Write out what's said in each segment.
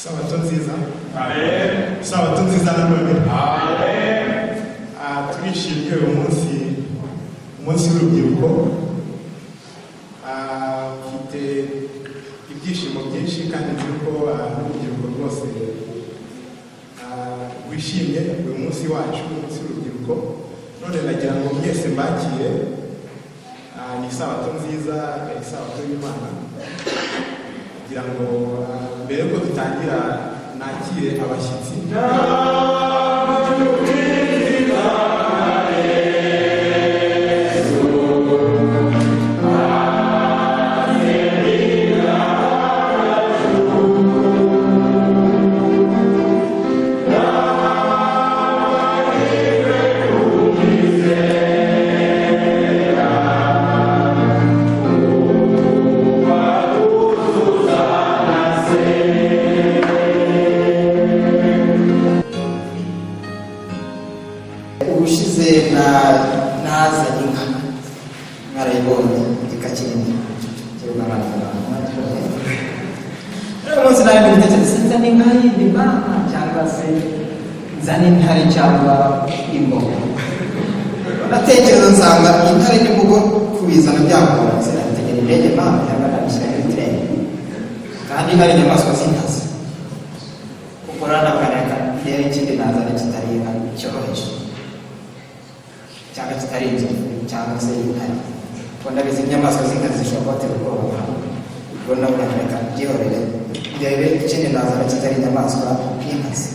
Isabato nziza. Isabato nziza nanone. Turishimye uyu munsi, umunsi w'urubyiruko. Mfite ibyishimo byinshi kandi nzi ko n'urubyiruko rwose rwishimye uyu munsi wacu, umunsi w'urubyiruko. None nagira ngo mwese mbakire. Ni isabato nziza, isabato y'Imana, kugira ngo mbere yuko dutangira nakire abashyitsi. Ubushize nazanye inka, mwarayibonye, igika kinini. Rero umunsi nawe gutekereza nzane inka yindi mama, cyangwa se nzane intare cyangwa imbogo. Ndatekereza nsanga intare n'imbogo kubizana byagora, sinabitegera indege mama cyangwa nabishyira muri train, kandi hari inyamaswa z'inkazi. Ubwo rero ndavuga reka ndebe ikindi nazana kitari inka, cyoroheje, cyangwa kitari inzovu cyangwa se intare, kuko ndabizi inyamaswa z'inkazi zishobora kubatera ubwoba. Ubwo ndavuga reka byihorere, ndebe ikindi nazana kitari inyamaswa y'inkazi.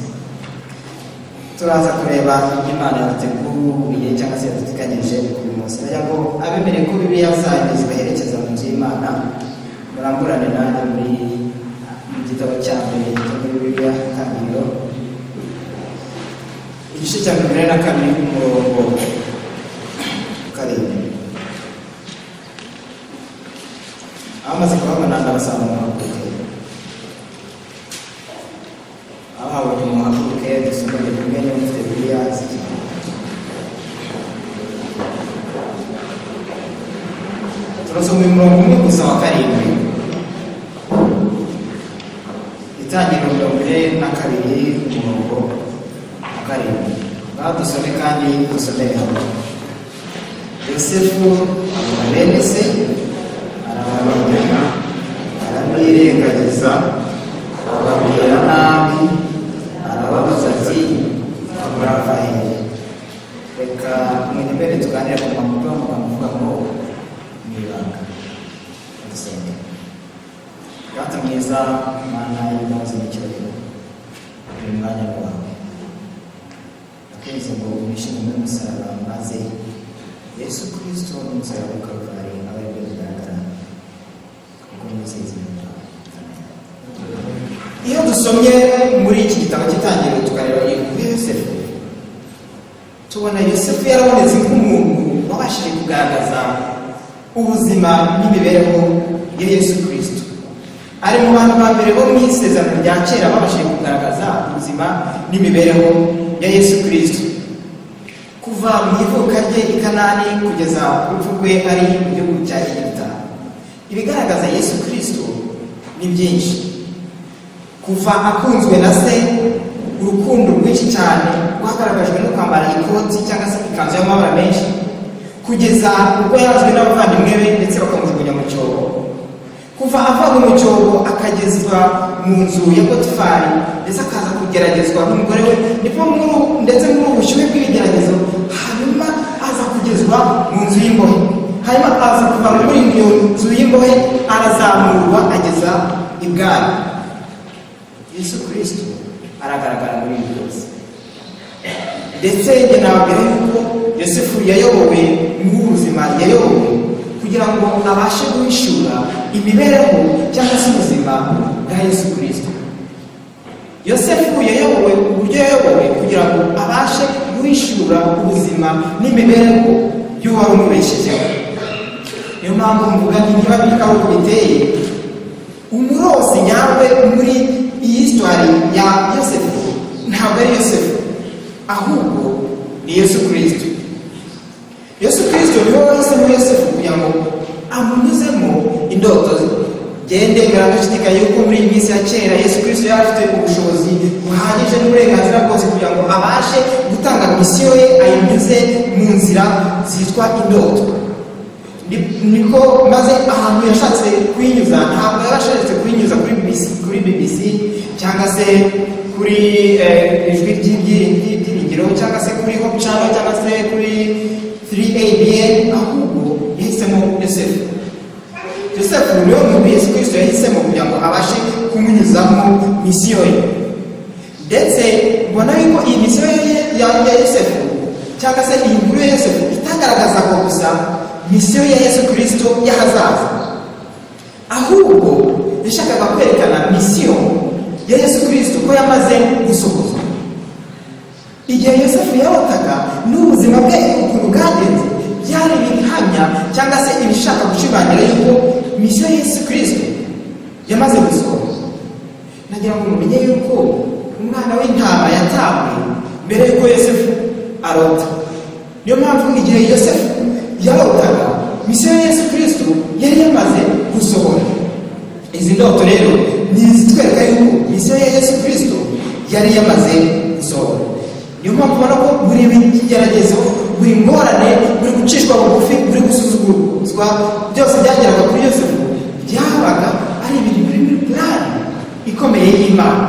Turaza kureba ibyo Imana yaduteguriye cyangwa se yaduteganyirije uyu munsi. Ndagira ngo abemereye ko Bibiliya zanyu zibaherekeza mu nzu y'Imana, muramburane nanjye mu gitabo cya mbere cyo muri Bibiliya, Itangiriro, igice cya 42, umurongo 7. Abamaze kuhabona ndabasaba muhaguruke. Abahabonye muhaguruke, dusomane kumwe niba mufite Bibiliya zikiri. Turasoma uyu murongo umwe gusa wa 7, Itangiriro 42, umurongo wa 7. Ngaho dusome kandi dusomere hamwe. Yosefu abona bene se, arabamenya, aramwirengagiza, ababwira nabi, arababaza ati: "Murava hehe?" Reka munyemere tuganire ku magambo, amagambo avuga ngo "Mu ibanga". Dusenge. Data mwiza, Mana y'imbabazi n'icyubahiro, uyu mwanya ni wawe. Ndakwinginze ngo wishime muri musaraba, maze Yesu Kristo n'umusaraba wa Karuvari abe aribyo bigaragara, kuko nizeye izina ryawe. Iyo dusomye muri iki gitabo cy'Itangiriro, tukareba inkuru ya Yosefu, tubona Yosefu yarabonetse nk'umuntu wabashije kugaragaza ubuzima n'imibereho ya Yesu Kristo. Ari mu bantu ba mbere bo mu Isezerano rya Kera babashije kugaragaza ubuzima n'imibereho ya Yesu Kristo, kuva mu ivuka rye i Kanani kugeza ku rupfu rwe ari mu gihugu cya Egiputa. Ibigaragaza Yesu Kristo ni byinshi: kuva akunzwe na se, urukundo rwinshi cyane rwagaragajwe no kwambara ikoti cyangwa se ikanzu y'amabara menshi, kugeza ubwo yazwe n'abavandimwe be ndetse bakamujugunya mu cyobo, kuva avanywe mu cyobo akagezwa mu nzu ya Potifari, ndetse akaza kugeragezwa n'umugore we, nibwo ndetse muri ubu bushyuhe bw'ibigeragezo, hanyuma aza kugezwa mu nzu y'imbohe, hanyuma aza kuva muri iyo nzu y'imbohe, arazamurwa ageza ibwami. Yesu Kristo aragaragara muri ibi byose. Ndetse njye nababwira yuko Yosefu yayobowe mu buzima, yayobowe kugira ngo abashe guhishura imibereho cyangwa se ubuzima bwa Yesu Kristo. Yosefu yayobowe uburyo yayobowe kugira ngo abashe guhishura ubuzima n'imibereho y'uwari umubeshejeho. Niyo mpamvu mvuga nti niba bika uko biteye, umurozi nyawe muri iyi histoire ya Yosefu ntabwo ari Yosefu, ahubwo ni Yesu Kristo. Yesu Kristo niwe wahisemo Yosefu kugira ngo amunyuzemo indoto ze. Gende ndashidikanya yuko muri iyi minsi ya kera Yesu Kristo yari afite ubuhanga. misiyo ye ayinyuze mu nzira zitwa indoto. Niko maze ahantu yashatse kuyinyuza, ntabwo yarashatse kuyinyuza kuri BBC cyangwa se kuri Ijwi ry'Ibyiringiro cyangwa se kuri Hope Channel cyangwa se kuri 3ABN, ahubwo yahisemo Yosefu. Yosefu niwe muntu Yesu Kirisito yahisemo kugira ngo abashe kumunyuzamo misiyo ye. Ndetse mbona yuko iyi misiyo ya Yosefu cyangwa se iyi nkuru ya Yosefu itagaragazaga gusa misiyo ya Yesu Kirisito y'ahazaza, ahubwo yashakaga kwerekana misiyo ya Yesu Kirisito ko yamaze gusohozwa. Igihe Yosefu yarotaga n'ubuzima bwe ukuntu bwagenze, byari ibihamya cyangwa se ibishaka gushimangira yuko misiyo ya Yesu Kirisito yamaze gusohora. Nagira ngo mumenye yuko umwana w'intama yatambwe mbere yuko Yosefu arota. Niyo mpamvu igihe Yosefu yarotaga, misiyo ya Yesu Kirisito yari yamaze gusohora. Izi ndoto rero ni izitwereka yuko misiyo ya Yesu Kirisito yari yamaze gusohora. Niyo mpamvu ubona ko buri bigeragezo, buri ngorane, buri gucishwa bugufi, buri gusuzugurwa, byose byageraga kuri Yosefu byabaga ari ibintu biri muri plan ikomeye y'Imana.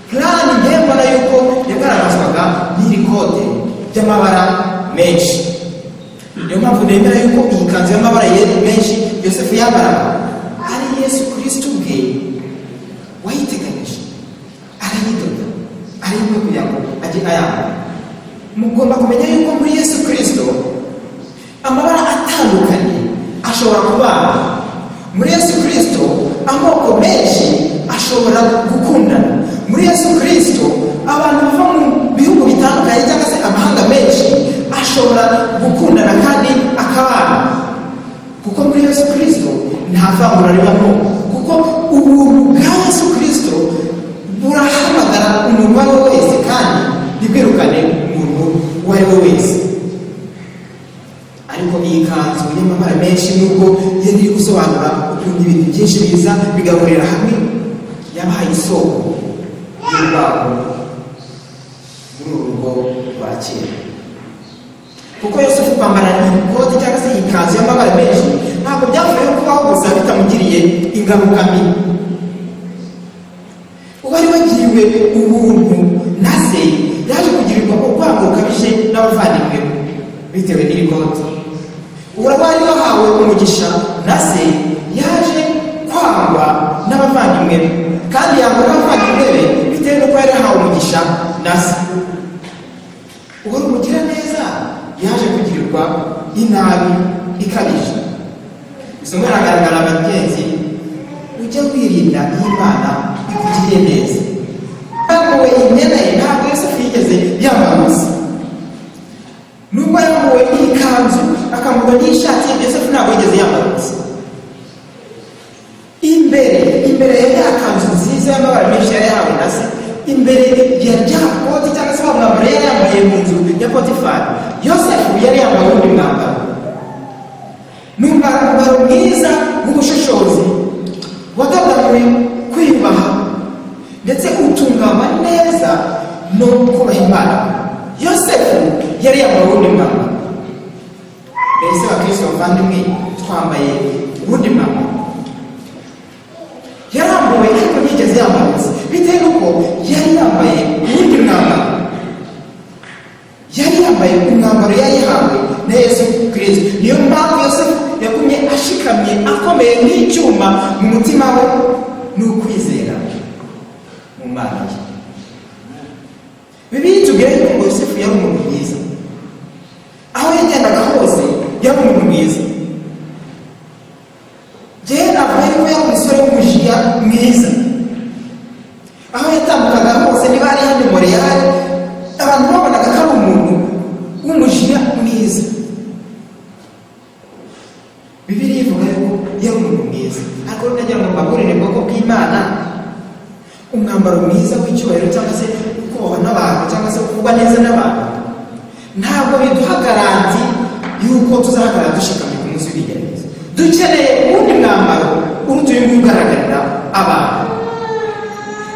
Plan ngewe mbona yuko yagaragazwaga n'iri kote ry'amabara menshi. Niyo mpamvu nemera yuko iyi kanzu y'amabara menshi Yosefu yambaraga ari Yesu Kirisito ubwe wayiteganyije, arayidoda, arayimuha kugira ngo ajye ayambara. Mugomba kumenya yuko muri Yesu Kirisito amabara atandukanye ashobora kubana. Muri Yesu Kirisito amoko menshi ashobora gukundana. Muri Yesu Kirisito abantu bava mu bihugu bitandukanye cyangwa se amahanga menshi ashobora gukundana kandi akabana, kuko muri Yesu Kirisito nta vangura ribamo, kuko ubuntu bwa Yesu Kirisito burahamagara umuntu uwo ari we wese kandi ntibwirukane umuntu uwo ari we wese. Ariko iyi kanzu y'amabara menshi, nubwo yari iri gusobanura ukuntu ibintu byinshi biza bigahurira hamwe, yabaye isoko y'urwango muri uru rugo rwa kera, kuko Yosefu kwambara ikoti cyangwa se iyi kanzu y'amabara menshi ntabwo byapfuye kubaho gusa bitamugiriye ingaruka mbi. Uwari wagiriwe ubuntu na se yaje kugirirwa urwango rukabije n'abavandimwe be bitewe n'iri koti. Uwari wahawe umugisha na se yaje kwangwa n'abavandimwe be, kandi yangwa n'abavandimwe be bitewe n'uko yari yahawe umugisha na se. Uwari umugiraneza yaje kugirirwa inabi ikabije. Isomo riragaragara, abagenzi: ujya wirinda iyo Imana ikugiriye neza. Yambuwe imyenda ye, ntabwo Yosefu yigeze yambara ubusa. Nubwo yambuwe iyi kanzu, akamburwa n'ishati ye, Yosefu ntabwo yigeze yambara ubusa. Imbere ya ya kanzu nziza y'amabara menshi yari yahawe na se, imbere ya rya koti cyangwa se wa mwambaro yari yambaye mu nzu ya Potifari, Yosefu yari yambaye uwundi mwambaro. Ni umwambaro mwiza w'ubushishozi, wadodanuwe kwiyubaha ndetse utunganywa neza no kubaha Imana. Yosefu yari yambaye uwundi mwambaro. Mbese bakristo bavandimwe, twambaye uwundi mwambaro? Yarambuwe ariko ntiyigeze yambara ubusa, bitewe n'uko yari yambaye uwundi mwambaro. Yari yambaye umwambaro yari yahawe na Yesu Kirisito. Niyo mpamvu Yosefu yagumye ashikamye, akomeye nk'icyuma mu mutima we n'ukwizera mu Mana ye. Bibiliya itubwira yuko ngo Yosefu yari umuntu mwiza. Aho yagendaga hose yari umuntu mwiza. Njyewe navuga yuko yari umusore w'umujiya mwiza. Aho yatambukaga hose, niba ari hano Montreal, abantu babonaga ko ari umuntu w'umujiya mwiza. Bibiliya ivuga yuko yari umuntu mwiza. Ariko nagira ngo mbahurire, bwoko bw'Imana, umwambaro mwiza w'icyubahiro cyangwa se kubahwa n'abantu cyangwa se kuvugwa neza n'abantu ntabwo biduha garantie y'uko tuzahagarara dushikamye ku munsi w'ibigeragezo. Dukeneye uwundi mwambaro uruta uyu nguyu ugaragarira abantu.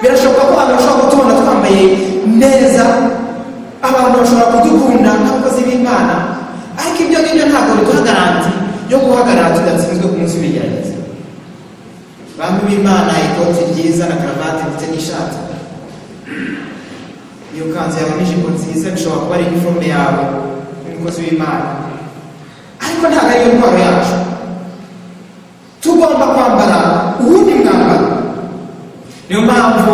Birashoboka ko abantu bashobora kutubona twambaye neza, Abantu bashobora kudukunda nk'abakozi b'Imana, ariko ibyo ngibyo ntabwo biduha garantie yo guhagarara tudatsinzwe ku munsi w'igerageza. Bantu b'Imana, ikoti ryiza na karavati ndetse n'ishati, iyo kanzu yawe n'ijipo nziza bishobora kuba ari iniforume yawe nk'umukozi w'Imana, ariko ntabwo ariyo ntwaro yacu. Tugomba kwambara uwundi mwambaro. Niyo mpamvu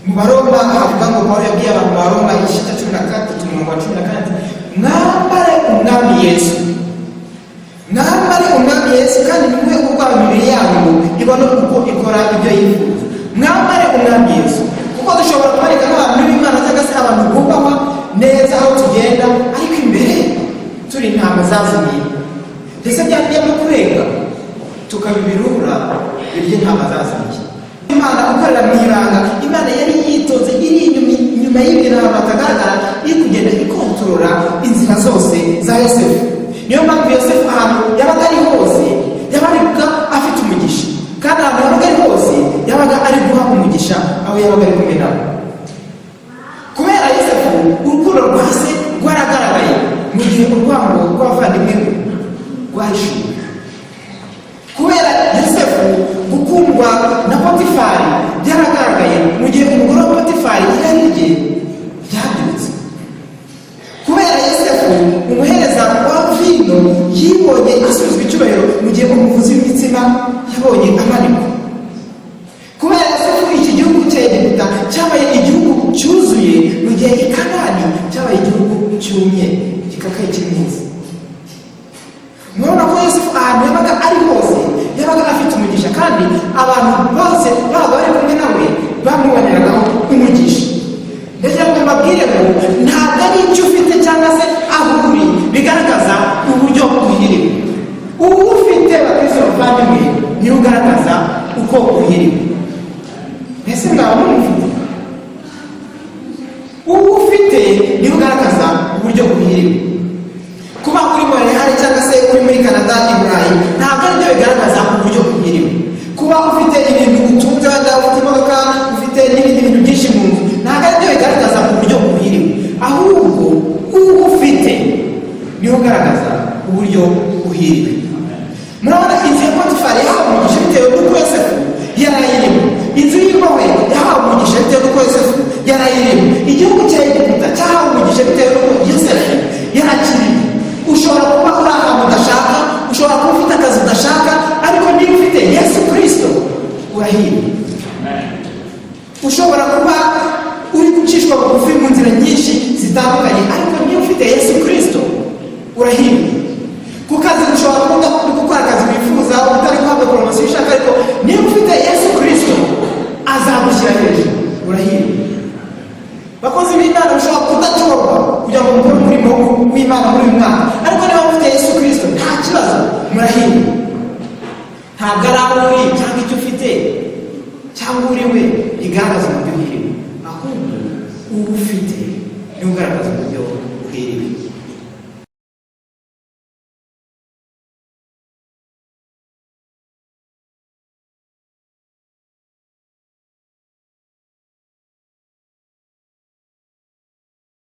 mu Baroma havuga ngo Pawulo yabwiye abantu ba Roma, igice cya 13, umurongo wa 14, ati: "Mwambare Umwami Yesu, mwambare Umwami Yesu, kandi nimwe urwara imibiri yanyu ibone uko ikora ibyo yifuza." Mwambare Umwami Yesu, kuko dushobora kubareka nk'abantu b'Imana cyangwa se abantu bubahwa neza aho tugenda, ariko imbere turi intama zazimiye, ndetse byajya no kurenga tukaba ibirura birya intama zazimiye. Imana ukorera mu ibanga, Imana yari yitonze, iri inyuma y'ibintu ahantu hatagaragara, iri kugenda ikontorora inzira zose za Yosefu. Niyo mpamvu Yosefu ahantu yabaga ari hose yabaga afite umugisha, kandi ahantu yabaga ari hose yabaga ari guha umugisha aho yabaga ari kumwe nabo. Kubera Yosefu, urukundo rwa se rwaragaragaye mu gihe urwango rw'abavandimwe be rwahishuwe. Kubera Yosefu, gukundwa na Potifari byaragaragaye mu gihe umugore wa Potifari irari rye ryabyutse. Kubera Yosefu, umuhereza wa vino yibonye asubizwa icyubahiro mu gihe umuvuzi w'imitsima yabonye amanikwa. Kubera Yosefu, iki gihugu cya Egiputa cyabaye igihugu cyuzuye mu gihe i Kanani cyabaye igihugu cyumye, gikakaye, cy'iminsi. Murabona ko Yosefu ahantu yabaga ari hose yabaga afite umugisha, kandi abantu bose babaga bari kumwe nawe bamuboneragaho umugisha. Ndagira ngo mbabwire ngo ntabwo ari icyo ufite cyangwa se aho uri bigaragaza uburyo uhiriwe. Uwo ufite, bakristo bavandimwe, niwe ugaragaza uko uhiriwe. Mbese mwaba mumufite? Uwo ufite niwe ugaragaza uburyo uhiriwe. Kuba uri Montreal cyangwa se uri muri Canada, i Burayi, ntabwo ari byo bigaragaza uburyo uhiriwe. Kuba ufite ibintu utunze, wenda ufite imodoka, ufite n'ibindi bintu byinshi mu nzu, ntabwo ari byo bigaragaza uburyo uhiriwe. Ahubwo uwo ufite niwe ugaragaza uburyo uhiriwe. Murabona inzu ya Potifari yahawe umugisha bitewe n'uko Yosefu yari ayirimo. Inzu y'imbohe yahawe umugisha bitewe n'uko Yosefu yari ayirimo. Igihugu cya Egiputa cyahawe umugisha bitewe n'uko Yosefu yari akirimo. Ushobora kuba uri ahantu udashaka, ushobora kuba ufite akazi udashaka, ariko niba ufite Yesu Kirisito urahirwa. Ushobora kuba uri gucishwa bugufi mu nzira nyinshi zitandukanye, ariko niba ufite Yesu Kirisito urahirwa. Ku kazi ushobora kuba uri gukora akazi wifuza, utari guhabwa promotion ushaka, ariko niba ufite Yesu Kirisito azagushyira hejuru, urahirwa. Bakozi b'Imana, ushobora kudatorwa kugira ngo mukore umurimo w'Imana muri uyu mwaka, ariko niba mufite Yesu Kirisito nta kibazo, murahirwa. Ntabwo ari aho uri cyangwa icyo ufite cyangwa uri we bigaragaza umugisha.